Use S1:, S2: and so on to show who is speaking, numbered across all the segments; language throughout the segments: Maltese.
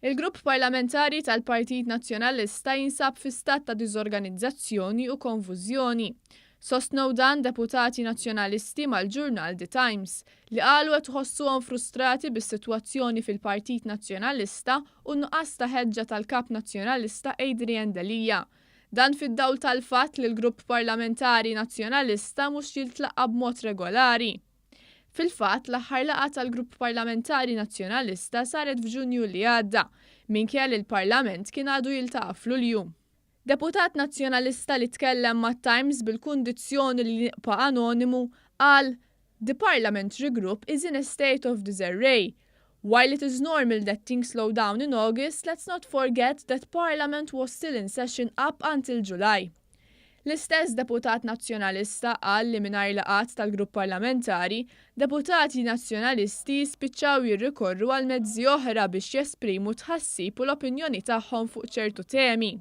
S1: Il-Grupp Parlamentari tal-Partit Nazzjonalista jinsab fi stat ta' diżorganizzazzjoni u konfużjoni. Sostnew dan deputati Nazzjonalisti mal-ġurnal The Times, li qalu qed iħossuhom frustrati bis-sitwazzjoni fil-Partit Nazzjonalista u n-nuqqas ta' ħeġġa tal-Kap Nazzjonalista Adrian Delia. Dan fid-dawl tal-fatt li l-Grupp Parlamentari Nazzjonalista mhux jiltlaqqa' b'mod regolari. Fil-fatt, l-aħħar laqgħa tal-Grupp Parlamentari Nazzjonalista saret f'Ġunju li għadda, minkejja li l-Parlament kien għadu jiltaqa' f'Lulju. Deputat Nazzjonalista li tkellem mat-Times bil-kundizzjoni li jibqa' anonimu, qal, The parliamentary group is in a state of disarray. While it is normal that things slow down in August, let's not forget that Parliament was still in session up until July. L-istess deputat Nazzjonalista qal li mingħajr laqgħat tal-grupp parlamentari, deputati Nazzjonalisti jispiċċaw jirrikorru għal mezzi oħra biex jesprimu tħassib u l-opinjoni tagħhom fuq ċertu temi.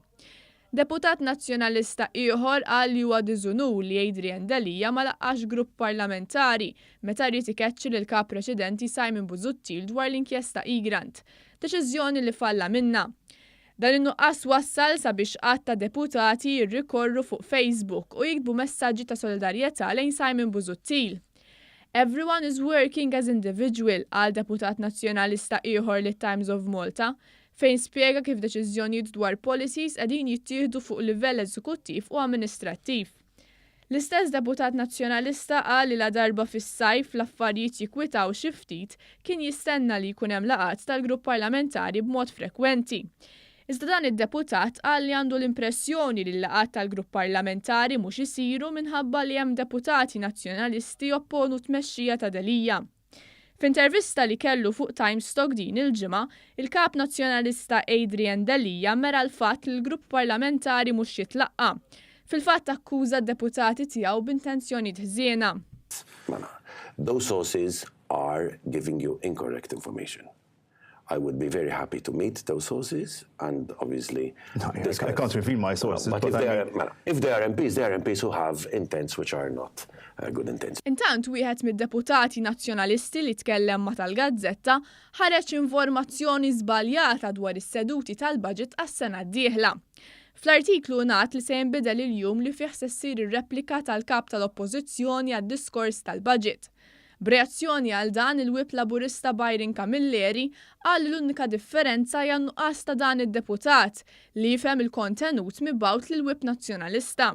S1: Deputat Nazzjonalista ieħor qal li huwa diżunur li Adrian Delia ma laqqax grupp parlamentari meta ried ikeċċi lil kap preċedenti Simon Busuttil dwar l-inkjesta Egrant, deċiżjoni li falla minnha. Dan in-nuqqas wassal sabiex għadd ta' deputati jirrikorru fuq Facebook u jiktbu messaġġi ta' solidarjetà lejn Simon Busuttil. "Everyone is working as individual," qal deputat Nazzjonalista ieħor lit-Times of Malta, fejn spjega kif deċiżjonijiet dwar policies qegħdin jittieħdu fuq livell eżekuttiv u amministrattiv. L-istess deputat Nazzjonalista qal li la darba fis-sajf l-affarijiet jikwitaw xi ftit, kien jistenna li jkun hemm laqgħat tal-grupp parlamentari b'mod frekwenti. Iżda dan id-deputat qal li għandu l-impressjoni li l-laqgħat tal-grupp parlamentari mhux isiru minħabba li hemm deputati Nazzjonalisti jopponu t-tmexxija ta' Delia. F'intervista li kellu fuq Times Talk din il-ġimgħa, il-Kap Nazzjonalista Adrian Delia mera l-fatt li l-grupp parlamentari mhux jitlaqqa'. Fil-fatt akkuża d-deputati tiegħu b'intenzjonijiet ħżiena.
S2: Mela, those sources are giving you incorrect information. I would be very happy to meet those sources and obviously
S3: No, I can't reveal my sources.
S2: But if they are, mela, if they are MPs, they are MPs who have intents which are not good intents.
S1: Intant, wieħed mid-deputati Nazzjonalisti li tkellem ma' tal-gazzetta ħareġ informazzjoni żbaljata dwar is-seduti tal-budget għas-sena d-dieħla. Fl-artiklu ngħad li se jinbidel il-jum li fih se ssir ir-replika tal-kap tal-Oppożizzjoni għad-diskors tal-budget. B'reazzjoni għal dan, il-Whip Laburista Byron Camilleri qal li l-unika differenza hija nuqqas ta' dan id-deputat li jifhem il-kontenut mibgħut lil Whip Nazzjonalista.